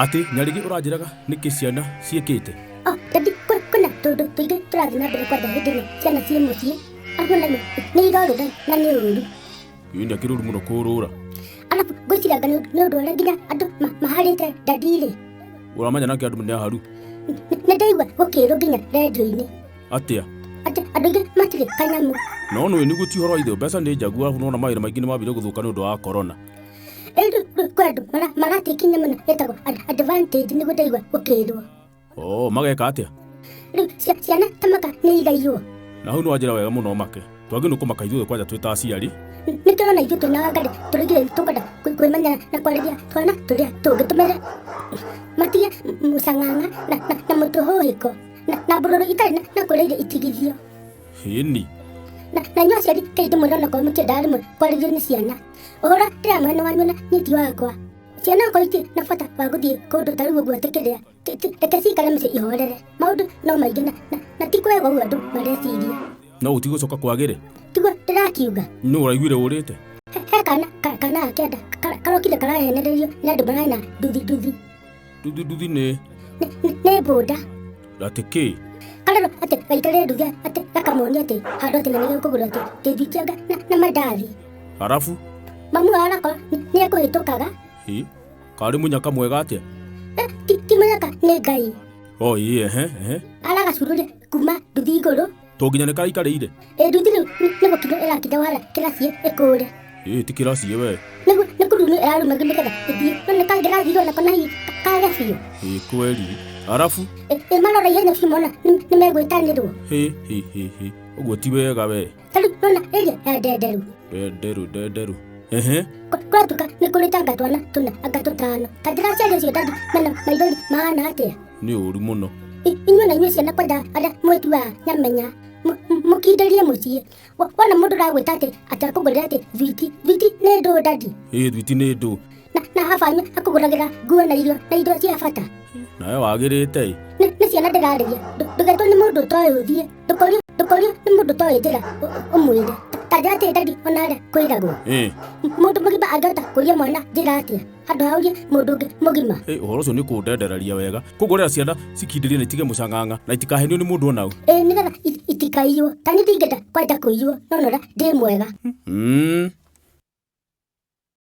Atĩ Nyarĩgĩ ũranjĩraga nĩkĩ ciana ciĩkĩte? Oh, daddy, kwĩna tũũndũ tũingĩ tũrathiĩ na mbere kwanja hĩndĩ ĩno ciana ciĩ mũciĩ. Arabu ona imwe nĩ irorũra na nĩ ũru. Ĩĩ nĩ akĩrĩ ũru mũno kũrũra. Arabu ngwĩciria anga nĩ ũndũ ũrĩa nginya andũ maharĩte daddy rĩ. Ũramenya nake andũ nĩ aharu? Nĩ ndaigua gũkĩrwo nginya rendio-inĩ. Atĩa? Atĩ andũ aingĩ matirĩ kanyamũ. No nĩũĩ nĩguo ti ũhoro wa ithe mbeca nĩ njagu arabu nĩwona mawĩra maingĩ nĩ mambire gũthũka nĩ ũndũ wa corona. Rĩu rĩu kwĩ andũ maratĩki nyamũ ĩno ĩtagwo advantage nĩguo ndaigua gũkĩrwo. Oh, mageka atĩa? Rĩu ciana ta maka nĩ iraiywo. Na hau nĩwanjĩra wega mũno make. Twagĩrĩirwo nĩ kũmaka ithuothe kwanja twĩ ta aciari. Nĩ tũrona ithuĩ twĩna Wangarĩ tũraigire tũkwenda kwĩmenyera na kwarĩria twana tũrĩa tũngĩ tũmere matige mũcang'ang'a na mũtũhũhĩko na mbũrũrũ itarĩ na kũrĩa irio itigithio. Ĩni. Na inyuĩ aciari kei ndĩmwĩre onakorwo mũtiendaga rĩmwe kwarĩrio nĩ ciana. Ũhoro ndĩramũhe nĩ wanyu na niĩ ti wakwa. Ciana okorwo itirĩ na bata wa gũthiĩ kũndũ ta rĩu ũguo atĩ kĩrĩa, reke cikare mũciĩ ihorere. Maũndũ no maingĩ na ti kwega ũguo andũ mareciria. No gũtigũcoka kwagĩre? Tiguo ndĩrakiuga. Nũ ũraiguire ũrĩte? He kana kana ga kĩanda karokire karahenererio nĩ andũ mararĩ na nduthi nduthi. Nduthi nduthi nĩ? Nĩ boda. Atĩ kĩ? Karero atĩ gaikarĩre nduthi atĩ gakamonia atĩ handũ atĩ na nĩgekũgũra atĩ kĩnjui kĩanga na mandathi. Arabu? Mamu wao onakorwo nĩ ekũhĩtũkaga. Ĩ, karĩ mũnyaka mwega atĩa? Ti mũnyaka nĩ Ngai. Oh, ĩ, ehe, ehe. Aragacururia kuma nduthi igũrũ. To nginya nĩ karaikarĩire? Ĩ, nduthi rĩu nĩ gũkinya ĩrakinya wara kĩraciĩ ĩkũre. Ĩ, ti kĩraciĩ we. Nĩguo nĩ kũrumio ĩrarumagio nĩgetha ĩthiĩ. No nĩ kangĩrathirwo nako na hihi kage biũ. Ĩ, kweri. Arabu? Ĩ, marora ihenya biũ mona nĩ megwĩtanĩrwo. Hĩ, hĩ, hĩ, hĩ. Ũguo ti wega we. Ta rĩu nona ĩrĩa ya ndenderu. Ndenderu, ndenderu. Ehe. Kũratuĩka nĩ kũrĩ ta anga twana tũna anga tũtano. Ta njĩra aciari acio daddy mena maithori mahana atĩa? Nĩ ũru mũno. Inyuĩ na inyuĩ ciana kwenda arĩa mwĩtuaga nyamenya. Mũkindĩrie mũciĩ. Wona mũndũ ũragwĩta atĩ atĩ akũgũrĩre atĩ thwiti. Thwiti nĩ ndũ daddy. Ĩ thwiti nĩ ndũ. Na haba wanyu akũgũragĩra nguo na irio na indo cia bata. Nawe wagĩrĩte ĩ. Nĩ ciana ndĩrarĩria. Ndũgetwo nĩ mũndũ ũtoĩ ũthiĩ. Ndũkorio ndũkorio nĩ mũndũ ũtoĩ njĩra ũmwĩre. Ta njĩra atĩ daddy ona harĩa kwĩragwo. Mũndũ mũgima angĩhota kũria mwana njĩra atĩa? Handũ ha ũrie mũndũ ũngĩ mũgima. Ĩ ũhoro ũcio nĩ kũndendereria wega. Koguo ũrera ciana cikindĩrie na itige mũcang'ang'a na itikahenio nĩ mũndũ ona ũ. Ĩ nĩgetha itikaiywo. Ta niĩ ndingĩenda kwanja kũiywo no nora ndĩ mwega.